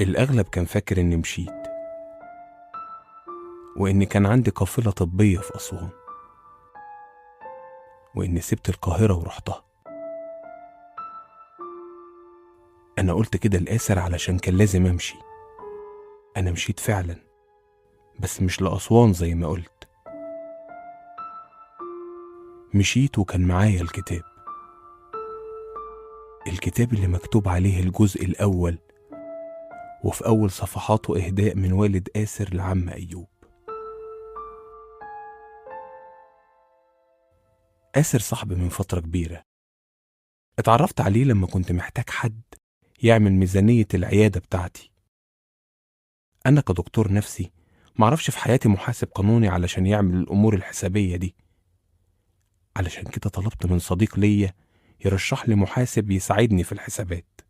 الأغلب كان فاكر إني مشيت، وإن كان عندي قافلة طبية في أسوان، وإني سبت القاهرة ورحتها. أنا قلت كده لآسر علشان كان لازم أمشي. أنا مشيت فعلا، بس مش لأسوان زي ما قلت. مشيت وكان معايا الكتاب، الكتاب اللي مكتوب عليه الجزء الأول، وفي أول صفحاته إهداء من والد آسر لعم أيوب. آسر صاحبي من فترة كبيرة، اتعرفت عليه لما كنت محتاج حد يعمل ميزانية العيادة بتاعتي. أنا كدكتور نفسي معرفش في حياتي محاسب قانوني علشان يعمل الأمور الحسابية دي، علشان كده طلبت من صديق ليا يرشح لي محاسب يساعدني في الحسابات،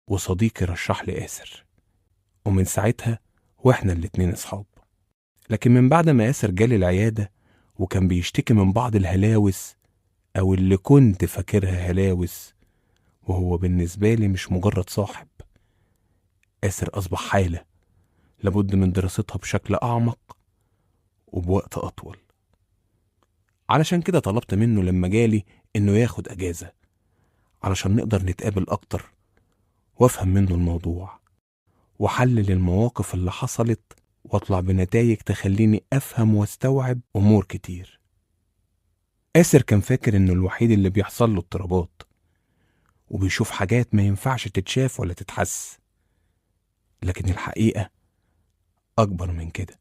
وصديقي رشح لي آسر، ومن ساعتها واحنا الاتنين أصحاب. لكن من بعد ما آسر جالي العيادة وكان بيشتكي من بعض الهلاوس، أو اللي كنت فاكرها هلاوس، وهو بالنسبة لي مش مجرد صاحب، آسر أصبح حالة لابد من دراستها بشكل أعمق وبوقت أطول. علشان كده طلبت منه لما جالي إنه ياخد أجازة علشان نقدر نتقابل أكتر، وأفهم منه الموضوع وأحلل المواقف اللي حصلت، وأطلع بنتائج تخليني أفهم واستوعب أمور كتير. آسر كان فاكر إنه الوحيد اللي بيحصل له اضطرابات وبيشوف حاجات ما ينفعش تتشاف ولا تتحس، لكن الحقيقة أكبر من كده.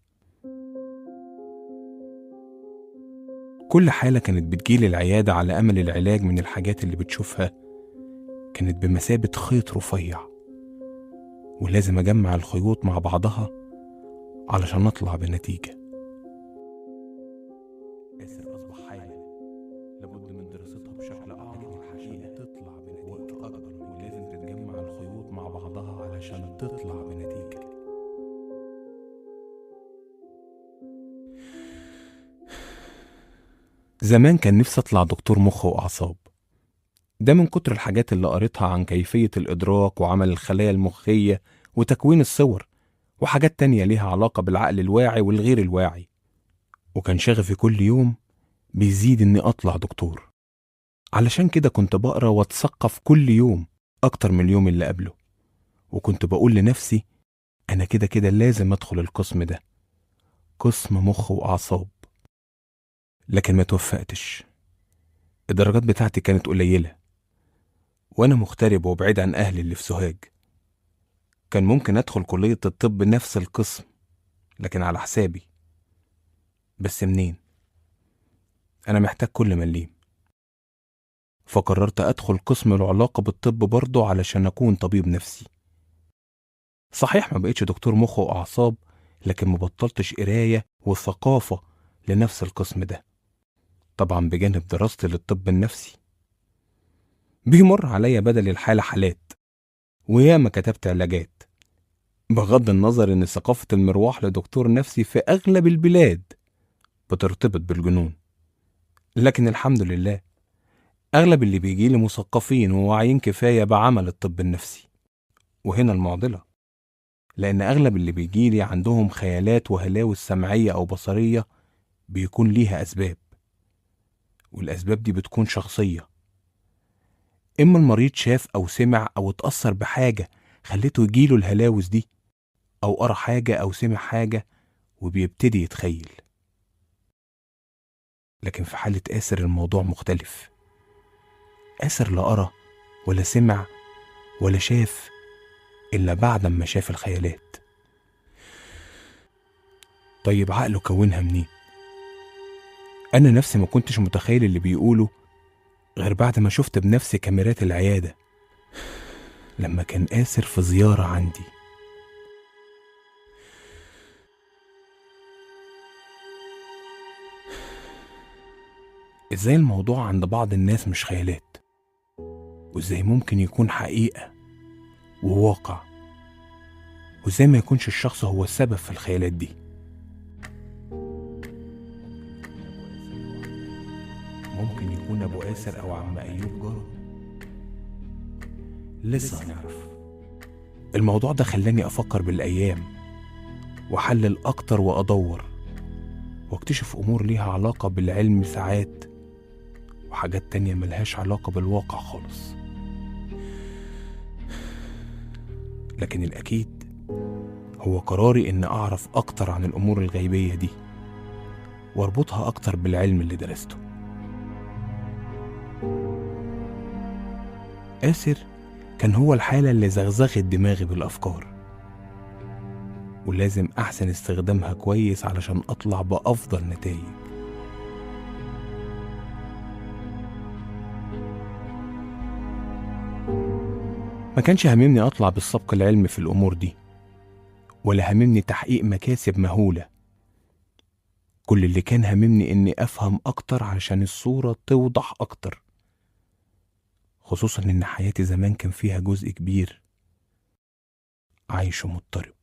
كل حالة كانت بتجيلي العيادة على أمل العلاج من الحاجات اللي بتشوفها كانت بمثابة خيط رفيع، ولازم أجمع الخيوط مع بعضها علشان أطلع بنتيجة. آسر أصبح حالة لابد من دراستها بشكل أعمق عشان تطلع بنتيجة أكبر، ولازم تتجمع الخيوط مع بعضها علشان تطلع بنتيجة. زمان كان نفسي أطلع دكتور مخ وأعصاب، ده من كتر الحاجات اللي قريتها عن كيفية الإدراك وعمل الخلايا المخية وتكوين الصور وحاجات تانية ليها علاقة بالعقل الواعي والغير الواعي. وكان شغفي كل يوم بيزيد إني أطلع دكتور، علشان كده كنت بقرأ واتثقف كل يوم أكتر من اليوم اللي قبله، وكنت بقول لنفسي أنا كده كده لازم أدخل القسم ده، قسم مخ وأعصاب. لكن ما توفقتش، الدرجات بتاعتي كانت قليلة، وأنا مغترب وبعيد عن أهلي اللي في سوهاج. كان ممكن أدخل كلية الطب نفس القسم لكن على حسابي، بس منين؟ أنا محتاج كل مليم. فقررت أدخل قسم العلاقة بالطب برضه علشان أكون طبيب نفسي. صحيح ما بقيتش دكتور مخ وأعصاب، لكن ما بطلتش قراية وثقافة لنفس القسم ده، طبعا بجانب دراستي للطب النفسي. بيمر عليا بدل الحالة حالات، وياما كتبت علاجات، بغض النظر إن ثقافة المروح لدكتور نفسي في أغلب البلاد بترتبط بالجنون، لكن الحمد لله أغلب اللي بيجيلي مثقفين وواعيين كفاية بعمل الطب النفسي. وهنا المعضلة، لأن أغلب اللي بيجيلي عندهم خيالات وهلاوس سمعية أو بصرية بيكون ليها أسباب، والأسباب دي بتكون شخصية. إما المريض شاف أو سمع أو اتأثر بحاجة خلته يجيله الهلاوس دي، أو قرأ حاجة أو سمع حاجة وبيبتدي يتخيل. لكن في حالة آسر الموضوع مختلف. آسر لا قرأ ولا سمع ولا شاف إلا بعد ما شاف الخيالات. طيب عقله كونها منين؟ أنا نفسي ما كنتش متخيل اللي بيقوله غير بعد ما شفت بنفسي كاميرات العيادة لما كان آسر في زيارة عندي. إزاي الموضوع عند بعض الناس مش خيالات، وإزاي ممكن يكون حقيقة وواقع، وإزاي ما يكونش الشخص هو السبب في الخيالات دي. ممكن يكون أبو آسر أو عم أيوب جاره، لسه هنعرف. الموضوع ده خلاني أفكر بالأيام وأحلل أكتر وأدور واكتشف أمور ليها علاقة بالعلم ساعات، وحاجات تانية ملهاش علاقة بالواقع خالص. لكن الأكيد هو قراري إن أعرف أكتر عن الأمور الغيبية دي واربطها أكتر بالعلم اللي درسته. آسر كان هو الحالة اللي زغزغت دماغي بالأفكار، ولازم أحسن استخدامها كويس علشان أطلع بأفضل نتائج. ما كانش هممني أطلع بالسبق العلمي في الأمور دي، ولا هممني تحقيق مكاسب مهولة. كل اللي كان هممني إني أفهم أكتر عشان الصورة توضح أكتر، خصوصا إن حياتي زمان كان فيها جزء كبير عايشه مضطرب.